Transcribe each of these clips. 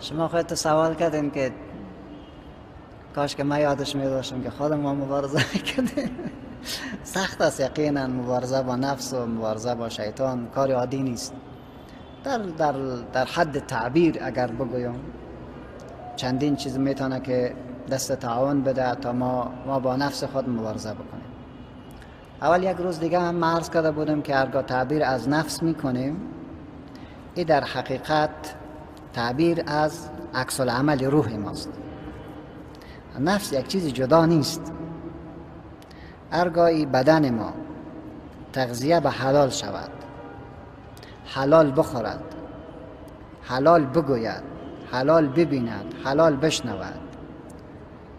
شما خودت سوال کردین که کاش که من یادش می داشتم که خودم ما مبارزه میکردیم. سخت است یقینا مبارزه با نفس و مبارزه با شیطان کار عادی نیست. در در در حد تعبیر اگر بگویم چندین چیز میتونه که دست تعاون بده تا ما با نفس خود مبارزه بکنیم. اول یک روز دیگه هم عرض کرده بودم که هرگاه تعبیر از نفس میکنیم، این در حقیقت تعبیر از عکس العمل روح ماست. نفس یک چیز جدا نیست. هرگاهی بدن ما تغذیه به حلال شود، حلال بخورد، حلال بگوید، حلال ببیند، حلال بشنود،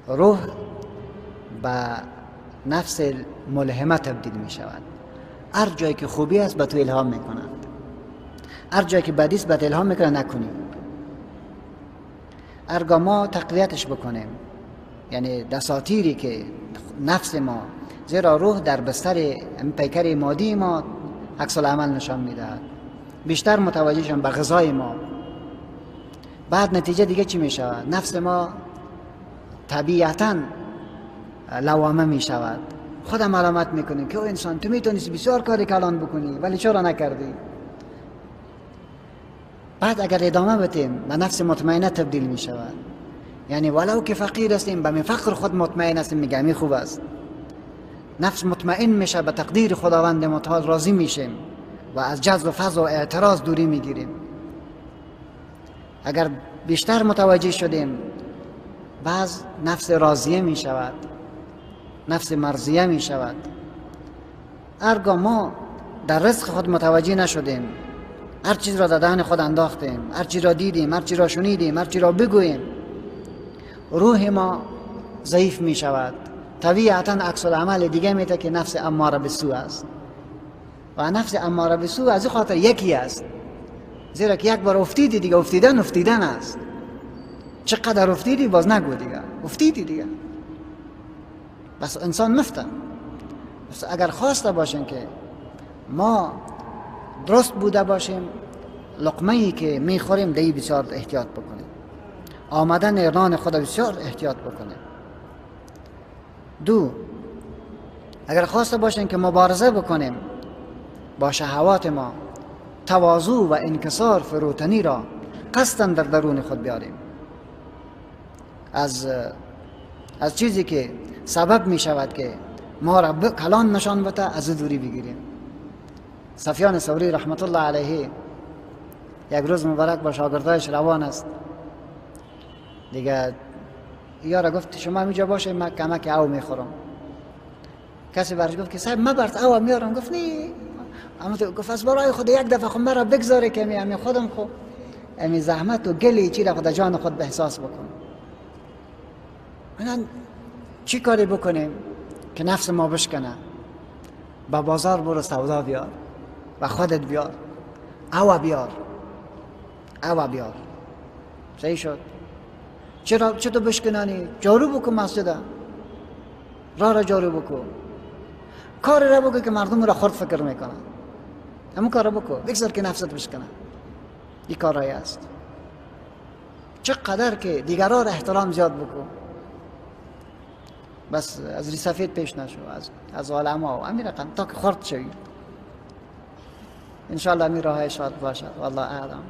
روح به نفس ملهمه تبدیل می شود. هر جایی که خوبی است به تو الهام می کند، هر جایی که بدی است به تو الهام می کند نکنی. هرگاه ما تقویتش بکنیم، یعنی دساتیری که نفس ما، زیرا روح در بستر پیکر مادی ما عکس العمل نشان میدهد، بیشتر متوجه شدن به غذای ما، بعد نتیجه دیگه چی می شود؟ نفس ما طبیعتاً لوامه می شود. خودم علامت میکنیم که او انسان تو میتونستی بسیار کاری کلان بکنی ولی چرا نکردی؟ بعد اگر ادامه بدیم به نفس مطمئنه تبدیل می شود. یعنی ولو که فقیر هستیم به فقر خود مطمئن هستیم، میگه می خوب است. نفس مطمئن میشه، به تقدیر خداوند متعال راضی میشیم و از جذب و فضل و اعتراض دوری میگیریم. اگر بیشتر متوجه شدیم، بعض نفس راضیه می شود، نفس مرضیه می شود. هرگاه ما در رزق خود متوجه نشدیم، هر چیز را در دهن خود انداختیم، هر چیز را دیدیم، هر چیز را شنیدیم، هر چیز را بگوییم، روح ما ضعیف می شود. طبیعتا عکس العمل دیگه میده که نفس اماره به سوء است. و نفس اماره به سوء از این خاطر یکی است، زیرا که یک بار افتیدی دیگه افتیدن افتیدن است. چقدر افتیدی باز نگو دیگه، افتیدی دیگه، بس انسان مفته. بس اگر خواسته باشیم که ما درست بوده باشیم، لقمه ای که میخوریم دی بسیار احتیاط بکنیم، آمدن نان خود بسیار احتیاط بکنیم. دو، اگر خواسته باشیم که مبارزه بکنیم با شهوات ما، تواضع و انکسار فروتنی را قصداً در درون خود بیاریم. از چیزی که سبب می شود که ما را کلان نشان بده از دوری بگیریم. سفیان ثوری رحمت الله علیه یک روز مبارک با شاگردایش روان است دیگه، یارا گفت شما اینجا باشه من کمک او میخورم. کسی برش گفت که صاحب من برات او میارم. گفت نه، اما گفت از برای خود یک دفعه خود مرا بگذاره که می خودم خو امی زحمت و گلی چی را خود جان خود به احساس بکنم. من چی کاری بکنیم که نفس ما بشکنه؟ با بازار برو سودا بیار و خودت بیار، او بیار، او بیار. صحیح شد. چرا چطور بشکنانی؟ جارو بکن مسجد، راه را جارو بکن، کار را بکن که مردم را خرد فکر میکنن، همون کار را بکن، بگذار که نفست بشکنه. این کارایی است. چقدر که دیگران را احترام زیاد بکن، بس از ری سفید پیش نشو، از علما و همین رقم تا که خرد شوی. انشالله می راه شاد باشد. والله اعلم.